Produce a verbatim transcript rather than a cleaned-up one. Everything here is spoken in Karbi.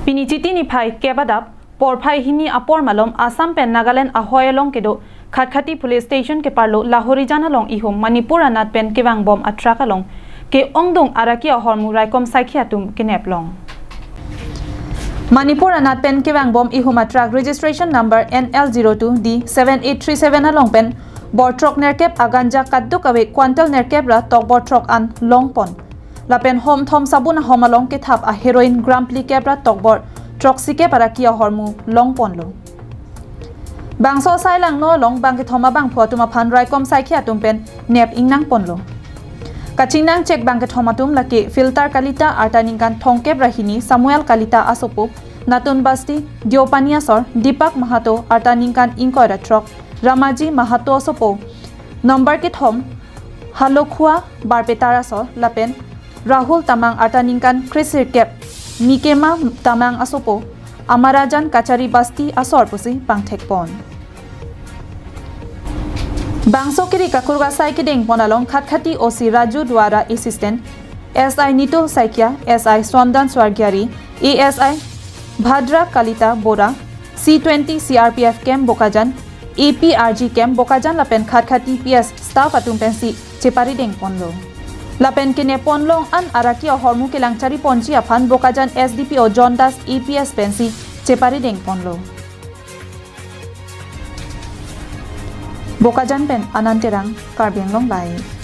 Pini Chiti niphai kep adap porphai hini apor malom Assam pen Nagaland ahoi along kedo Khatkhati Police Station keparlo Lahorijan along ihum Manipur anat pen kevangbom atruck along ke-ongdung araki ahormu raikom saikhi atum keneplong. Manipur anat pen kevangbom ihum atruck registration number N L zero two D seven eight three seven along pen bor throk nerkep aganja kaduk ave quintal nerkep ra tokbor throk an longpon. Lapen hom thom sabun ahom along kethap a heroin gram phlikep ra tokbor throksikep araki ahormu longponlo. Bangso asai langno along bangkethom abangphu atum aphan raikom saikhi atum pen nep ingnangponlo. Kachingnang chek bangkethom atum lake Filter Kalita arta ningkan thomkep ra hini, Samuel Kalita asopo, Natun Basti, Diopani asor, Deepak Mahato arta ningkan ingkoi ra throk, Ramaji Mahato asopo, number kethom, Halokhua Barpetar asor, lapen Rahul Tamang arta ningkan kresirkep, Mikema Tamang asopo, Amarajan Kachari Basti asor pusi pangthekpon. Bangso kiri kakur kasai kedengpon along Khatkhati O C Raju Duara, Assistant S I Nitul Saikia, S I Sondan Swargiari, A S I Bhadra Kalita Bora, C twenty C R P F camp Bokajan, A P R G camp Bokajan lapen Khatkhati P S staff atum pensi cheparidengponlo. Lapen kenepon long an araki ahormu kelangchariponji aphan Bokajan S D P O John Das A P S pensi cheparidengponlo. Bokajan pen Anand Terang, Karbi Anglong Live.